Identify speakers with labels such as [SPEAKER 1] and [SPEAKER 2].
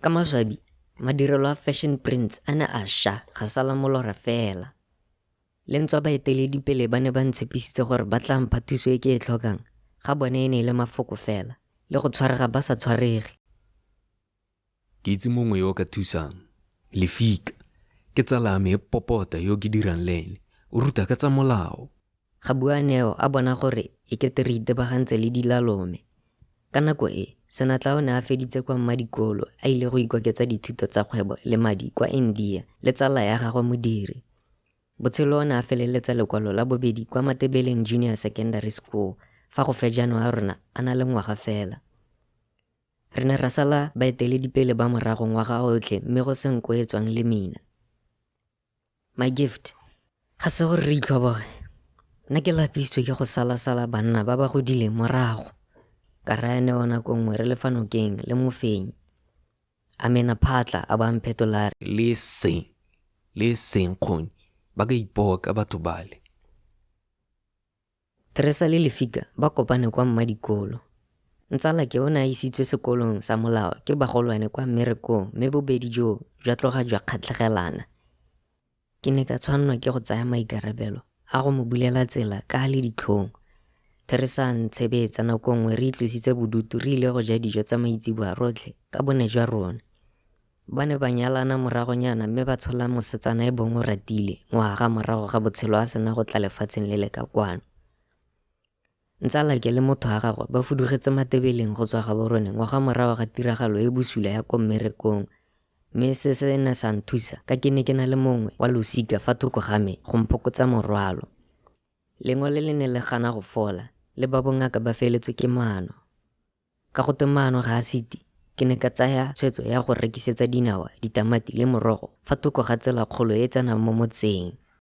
[SPEAKER 1] Ka maswabi, madirelo a Fashion Prints a ne a ša ga sala molora fela. Le ntswa baeteledipele ba ne ba ntshepisitse gore ba tla mpha thuso e ke e tlhokang, ga bone e ne e le mafoko fela, le go tshwarega ba sa tshwarege.
[SPEAKER 2] Ke itse mongwe yo o ka thusang. Lefika. Ke tsala ya me e popota yo ke dirang le ene. O ruta ka tsa molao.
[SPEAKER 1] Ga bua Neo a bona gore e kete re itebagantse le dilalome. Ka nako e, Senatla o ne a feditse kwa mmadikolo a ile go ikoketsa dithuto tsa kgwebo le madi kwa India le tsala ya gagwe Modiri. Botshelo o ne a feleletsa lekwalo la bobedi kwa Matebeleng Junior Secondary School fa gofejane wa rona a na le ngwaga fela. Re ne ra sala baeteledipele ba morago ngwaga otlhe mme go se nko e tswang lemina. My Gift, ga se gore re itlhoboge. Nna ke lapisitswe ke go sala-sala banna ba ba godileng morago. Ka raya Neo nako nngwe re le fa nokeng le mofenyi. A mena phatla a ba mphetola a re.
[SPEAKER 2] Le seng, le seng kgoni, ba ka ipoka batho bale.
[SPEAKER 1] Theresa le Lefika ba kopane kwa mmadikolo. Ntsalake o ne a isitswe sekolong sa molao ke bagolwane kwa mmerekong mme bobedi joo jwa tloga jwa kgatlhegelana. Ke ne ka tshwannwa ke go tsaya maikarabelo a go mo bulela tsela ka a le ditlhong. Theresa a ntshebetsa nako nngwe re itlositse bodutu re ile go ja dijo tsa maitseboa rotlhe ka bone jwa rona. Ba ne ba nyalana moragonyana mme ba tshola mosetsana e bong Oratile ngwaga morago ga Botshelo a sena go tla lefatsheng le le ka kwano. Ntsalake le motho wa gagwe ba fudugetse Matebeleng go tswa Gaborone ngwaga morago ga tiragalo e bosula ya ko mmerekong mme se se ne sa nthusa ka ke ne ke na le mongwe wa losika fa thoko ga me go mphokotsa morwalo. Lengole le ne le gana go fola, le ba bongaka ba feletswe ke maano. Ka go twe maano ga a site, ke ne ka tsaya tshwetso ya go rekisetsa dinawa, ditamati le morogo fa thoko ga tselakgolo e e tsenang mo motseng.